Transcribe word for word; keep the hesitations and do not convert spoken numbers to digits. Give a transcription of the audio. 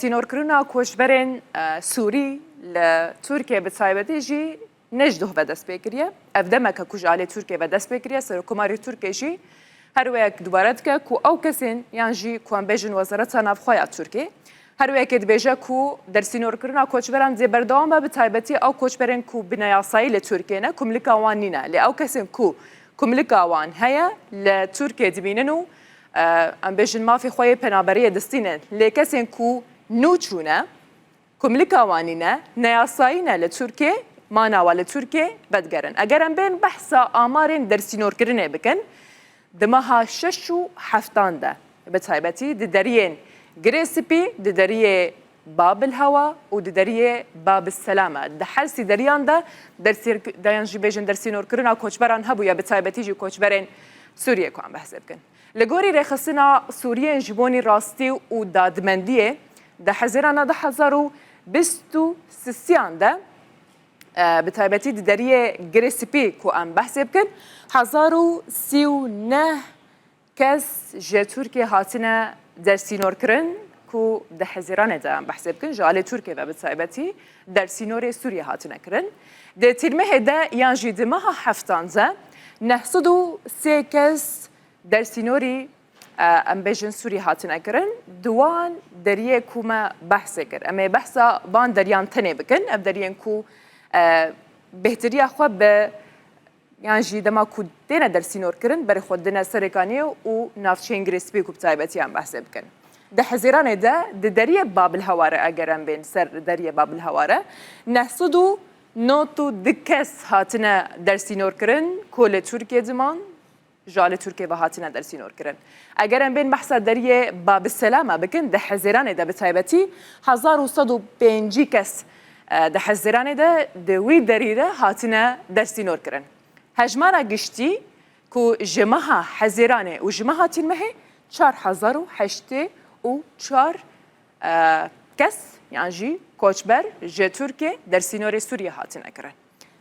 Sînorkirina koçberên e, Sûrî li Tirkiye bi taybetî jî ne ji doh ve dest pê kiriye. Ev demeke ku ji alê Tirkiye ve dest pê kiriye, Serokkomarê Tirkiye jî her wek dubare dike ku ew kesên yan jî ku em bêjin Wezareta Navxwe ya Tirkiye her wekê dibêje ku dersînorkirina koçberan dê berdewam be, bi taybetî ew koçberên ku bi neyasayî li Tirkiye ne, kumlika wan nîne. Lê ew kesên ku kumlika wan heye, li Tirkiye dimînin û e, em bêjin mafê xwe yê penaberiyê distînin. Lê kesên ku nû çûne, kumlika wan nîne, neyasayî ne li Tirkiye, mana we li Tirkiye vedigerin. Eger em bên behsa amarên dersînorkirinê bikin, di meha şeş û heftan de, bi taybetî di deriyên Girê Spî, di deriyê Babil Hewa û di deriyê Babil Selame, di her sî deriyan de dersîr-, deyan jî bêjin dersînorkirina koçberan hebûye, bi taybetî jî koçberên Sûriyê ku em behsê bikin. Li gorî rêxistina Sûriyên ji bonî rastî û dadmendiyê, di Hezîrana du hezar û bîst û sisiyan de, e, bi taybetî di deriyê Girê Spî ku em behsê bikin, hezar û sî û neh kes ji Tirkiye hatine dersînorkirin ku di Hezîranê de em behsê bikin, ji alê Tirkiye ve bi taybetî dersînorê Sûriyê hatine kirin. Di Tîrmehê de yan jî di meha heftan de neh sed û sê kes dersînorî, e, em bêjin Sûrî hatine kirin. Di wan deriyê ku me behsê kir. Em ê behsa van deriyan tenê bikin. Ev deriyên ku, e, bêhtiriya xwe bi, yan jî dema ku têne dersînorkirin, berê xwe didine Serêkaniyê û navçeyên Girê Spî ku bi taybetî em behsê bikin. Di Hezîranê de di deriyê Babil Heware, eger em bên ser deriyê Babil Heware, neh sed û nod û du kes hatine dersînorkirin ku li Tirkiye diman, ji alê Tirkiye ve hatine dersînorkirin. Eger em bên behsa deriyê Babi Selama bikin, di Hezêranê de bi taybetî hezar û sed û pêncî kes, e, di Hezêranê de di wî derî de hatine dersînorkirin. Hejmara giştî ku ji meha Hezêranê û ji meha Tîrmehê çar hezar û heştê û çar, e, kes yan jî koçber ji Tirkiye dersînorê Sûriye hatine kirin.